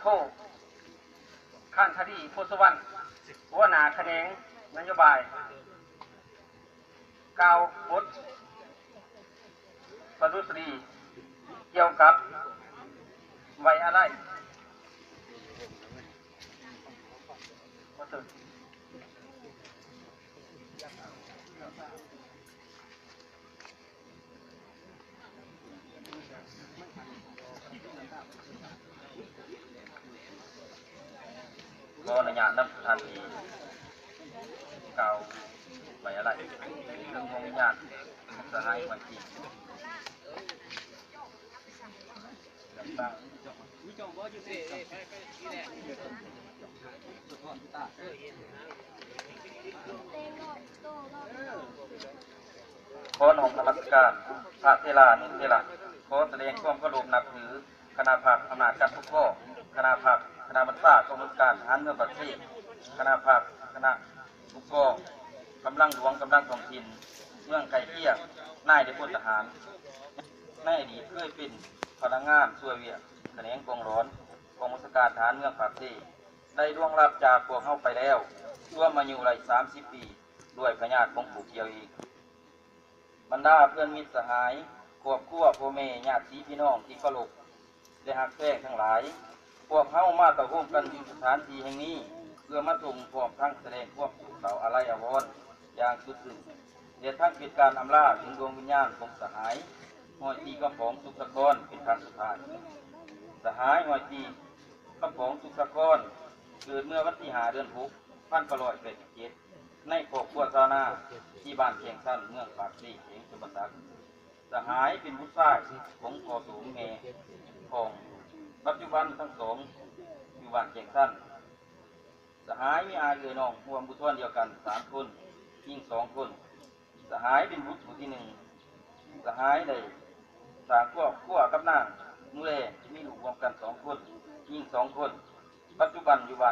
ໂທ ຄານທະດີ ໂພສະວັນ ຫົວໜ້າຂະແໜງນະໂຍບາຍ ກ່າວບົດປະດຸສະດີກ່ຽວກັບໄວ້ອາໄລ. ຂໍອະນຸຍາດນຳສະຖານທີ່ກ່າວໄວ້ອາໄລເຖິງດວງວິນຍານຂອງສະຫາຍຫວຍຕີ. ຂໍນ້ອມນະມັດສະການພະເຖລານຸເຖລະ. ຂໍສະແດງຄວາມເຄົາລົບນັບຖືຄະນະພັກອຳນາດການປົກຄອງ, ຄະນະພັກ, ຄະນະບັນຊາກອງບັນຊາການທະຫານເມືອງປາກເຊ, ຄະນະພັກ, ຄະນະປົກຄອງ, ກຳລັງຫຼວງ, ກຳລັງທ້ອງຖິ່ນເມືອງໃກ້ຄຽງ, ນາຍນາຍພົນທະຫານ ໃນອະດີດເຄີຍເປັນພະນັກງານຊ່ວຍວຽກຂະແໜງກອງຫຼອນ ກອງບັນຊາການທະຫານເມືອງປາກເຊ ໄດ້ລ່ວງລັບຈາກພວກເຮົາໄປແລ້ວ ລວມອາຍຸໄດ້ສາມສິບປີ ດ້ວຍພະຍາດຂອງຜູ້ກ່ຽວອີກ. ບັນດາເພື່ອນມິດສະຫາຍ, ຄອບຄົວ, ພໍ່ແມ່, ຍາດຕິພີ່ນ້ອງທີ່ເຄົາລົບ ແລະ ຮັກແພງທັງຫຼາຍ, ພວກເຮົາມາເຕົ້າໂຮມກັນຢູ່ສະຖານທີ່ແຫ່ງນີ້ ເພື່ອມາຊົງພ້ອມທັງສະແດງຄວາມໂສກເສົ້າອາໄລອາວອນຢ່າງສຸດຊຶ້ງ ແລະ ທັງເປັນການອຳລາເຖິງດວງວິນຍານຂອງສະຫາຍ ຮ້ອຍຕີ ຄຳຜອງ ສຸກສາຄອນ ເປັນຄັ້ງສຸດທ້າຍ. ສະຫາຍ ຮ້ອຍຕີ ຄຳຜອງ ສຸກສາຄອນ ເກີດເມື່ອວັນທີຫ້າ ເດືອນຫົກ ພັນເກົ້າຮ້ອຍແປດສິບເຈັດ ໃນຄອບຄົວຊາວນາ ທີ່ບ້ານແກ້ງຊັນ ເມືອງປາກເຊ ແຂວງຈຳປາສັກ. ສະຫາຍເປັນບຸດຊາຍຂອງພໍ່ໂສມແມ່ທອງ, ປັດຈຸບັນທັງສອງຢູ່ບ້ານແກ້ງຊັນ. ສະຫາຍມີອ້າຍເອື້ອຍນ້ອງຮ່ວມບຸດທອນດຽວກັນສາມຄົນ, ຍິງສອງຄົນ. ສະຫາຍເປັນບຸດຜູ້ທີໜຶ່ງ. ສະຫາຍໄດ້ສ້າງຄອບຄົວກັບນາງໜູແລ, ມີລູກຮ່ວມກັນສອງຄົນ, ຍິງສອງຄົນ. ປັດຈຸບັນຢູ່ບ້າ